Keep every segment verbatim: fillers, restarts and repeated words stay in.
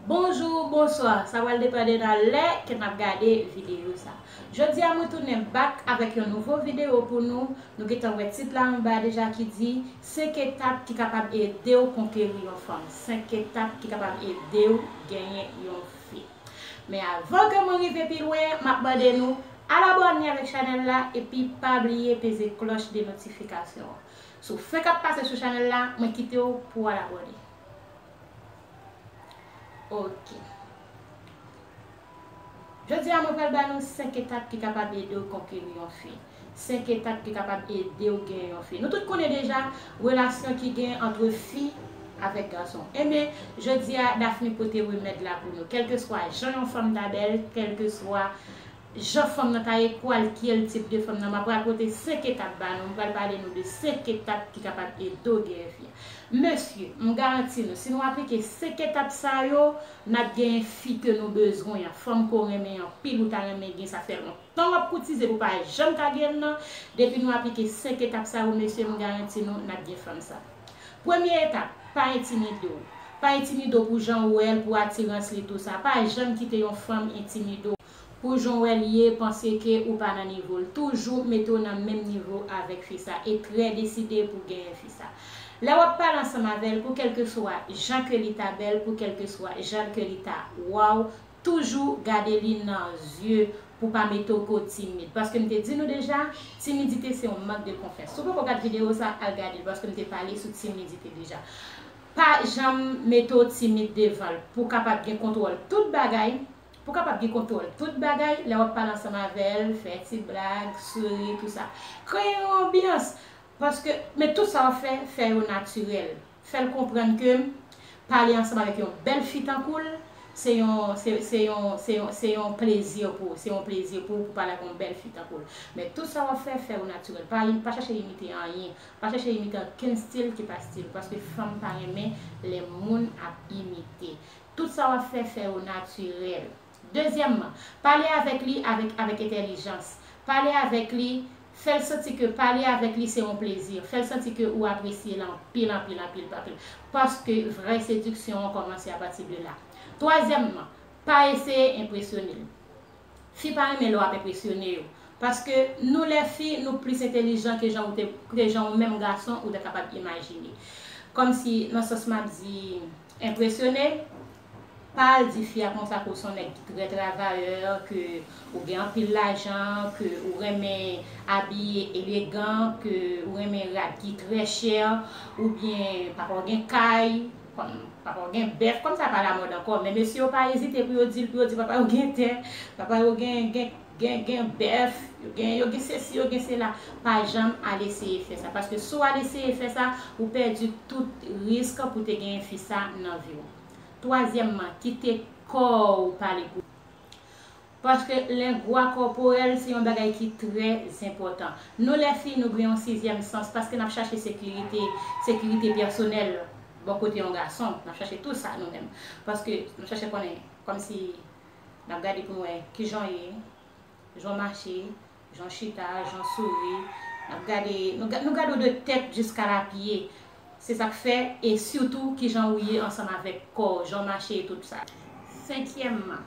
Bonjou, bonswa, sa pral depann de nan lè ke n ap gade videyo sa. Jodi a mwen tounen back avèk yon nouvo videyo pou nou. Nou gentan wè tit la anba deja ki di senk etap ki kapab ede w konkeri yon fanm, senk etap ki kapab ede w genyen yon fi. Men avan ke mwen rive pi lwen, m ap mande nou al abòne avèk chanèl la epi pa bliye peze klòch de notifikasyon an. Si w fenk ap pase sou chanèl la, mwen kite w pou w al abòne. Ok. Jodi a mwen pral ba nou senk etap ki kapab ede w konkeri yon fi. Senk etap ki kapab ede w gen yon fi. Nou tout konnen deja relasyon ki gen ant fi avèk gason. Enben, jodi a Daphne pote remèd la pou nou. Kèlkeswa jan yon fanm ta bèl, kèlkeswa jan fanm nan ta ye, kwalkye l tip de fanm nan, m ap pral pote senk etap ba nou. M pral pale nou de senk etap ki kapab ede w gen fi. Mesye, m garanti nou, si nou aplike senk etap sa yo, n ap genyen fi ke nou bezwen an. Fanm ke w renmen anpil, ou ta renmen gen, sa fè lontan w ap koutize pou w pa janm ka gen l nan. Depi nou aplike senk etap sa yo, mesye, m garanti nou, n ap gen fanm sa. Premye etap, pa entimide w. Pa entimide w pou jan w wè l, pou atirans li, tou sa. Pa janm kite yon fanm entimide w. Pou jan w wè l ye, panse ke ou pa nan nivo l. Toujou mete w nan menm nivo avèk fi sa e trè deside pou genyen fi sa. Lè w ap pale ansanm avè l, pou kèlkeswa jan ke li ta bèl, pou kèlkeswa jan ke li ta waw, toujou gade li nan zye pou pa mete w ke w timid. Paske m te di nou deja, timidite se yon mank de konfyans. Si w poko gad videyo sa, al gade l, paske m te pale sou timidite deja. Pa janm mete w timid devan l. Pou w kapab gen kontwòl tout bagay, pou w kapab gen kontwòl tout bagay, lè w ap pale ansanm avè l, fè ti blag, souri, tou sa. Kreye yon anbyans. Paske, men tout sa w ap fè, fè yo natirèl. Fè l konprann ke pale ansanm avèk yon bèl fi tankou l, se yon, se, se yon, se yon, se yon plezi pou ou, se yon plezi pou ou pou pale ak yon bèl fi tankou l. Men tout sa w ap fè, fè yo natirèl. Pa, pa chache imite anyen. Pa chache imite okenn stil ki pa stil ou, paske fanm pa renmen lè moun ap imite. Tout sa w ap fè, fè yo natirèl. Dezyèmman, pale avèk li avèk, avèk entèlijans. Pale avèk li, fè l santi ke pale avèk li se yon plezi. Fè l santi ke ou apresye l anpil, anpil, anpil, anpil. Paske vrè sediksyon an kòmanse apati de la. Twazyèmman, pa eseye enpresyone l. Fi pa renmen lè w ap enpresyone yo. Paske nou lè fi, nou plis entèlijan ke jan ou te, ke jan ou menm gason ou te kapab imajine. Kòmsi, nan sans m ap di, enpresyone, pa al di fi a konsa ke w se yon nèg ki trè travayè, ke ou gen anpil lajan, ke ou renmen abiye elegan, ke ou renmen rad ki trè chè, oubyen papa w gen kay, kòm papa w gen bèf, kòm sa pa lamòd ankò, men mesye yo pa ezite pou yo di l, pou yo di papa yo gen tè, papa yo gen, gen, gen, gen bèf, yo gen, yo gen sesi, yo gen sela. Pa janm al eseye fè sa, paske si w al eseye fè sa, ou pèdi tout risk pou te genyen fi sa nan vi w. Twazyèmman, kite kò w pale pou ou. Paske lengwa kòporèl se yon bagay ki trè enpòtan. Nou lè fi, nou gen yon sizyèm sans paske n ap chache sekirite, sekirite pèsonèl bò kote yon gason. N ap chache tou sa nou menm. Paske n ap chache konnen, kòmsi n ap gade pou n wè kijan w ye, jan w mache, jan w chita, jan w souri. N ap gade, nou, ga- nou gade w de tèt jiska lapye. Se sa k fè, e sitou kijan ou ye ansanm avèk kò w, jan w mache e tout sa. Senkyèmman,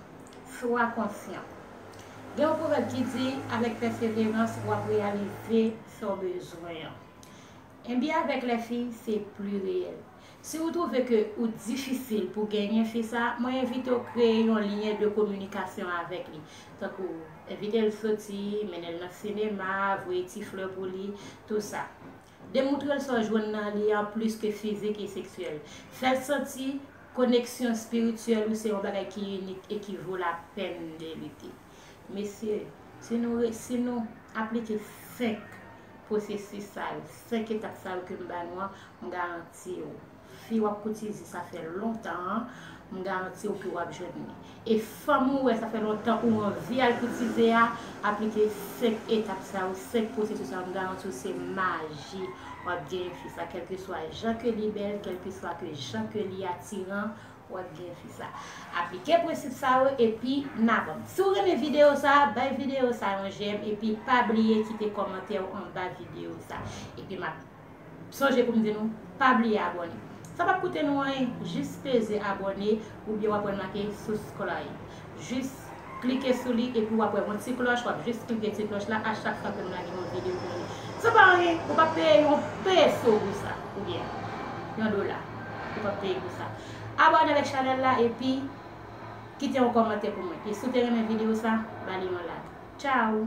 swa konsyan. Gen yon pwovèb ki di, avèk pèseverans, w ap reyalize sa w bezwen an. Enben, avèk lè fi, se pli reyèl. Si ou twouve ke ou difisil pou genyen fi sa, mwen envite w kreye yon lyen de kominikasyon avèk li. Tankou, envite l soti, mennen l nan sinema, voye ti flè pou li, tou sa. Demontre l sa w jwenn nan li an plis ke fizik e seksyèl. Fè l santi koneksyon espirityèl ou se yon bagay ki inik e ki vo lapèn de lite. Mesye, si nou, re- si nou aplike senk pwosesis sa yo, senk etap sa yo ke m ba nou an, m garanti w, fi w ap koutize sa fè lontan an, m garanti w ke w ap jwenn li. E fanm ou wè sa fè lontan ou anvi al koutize a, aplike senk etap sa yo, senk pwosesis sa yo, m garanti w se maji w ap genyen fi sa, kèlkeswa jan ke li bèl, kèlkeswa ke jan ke li atiran, w ap genyen fi sa. Aplike prensip sa yo epi n avanse. Si w renmen videyo sa, bay videyo sa yon jèm epi pa bliye kite kòmantè w anba videyo sa. Epi m ap Sonje pou m di nou, pa bliye abòne. Sa p ap koute nou anyen, jis peze abòne oubyen w ap wè l make subscribe. Jis klike sou li epi w ap wè yon ti klòch, w ap jis klike ti klòch la a chak fwa ke m lage yon videyo pou nou. Sa pa anyen, ou p ap peye yon peso pou sa, oubyen yon dola. Ou p ap peye pou sa. Abòne avèk chanèl la epi kite yon kòmantè pou mwen. E si w te renmen videyo sa, ba li yon like. Tchao!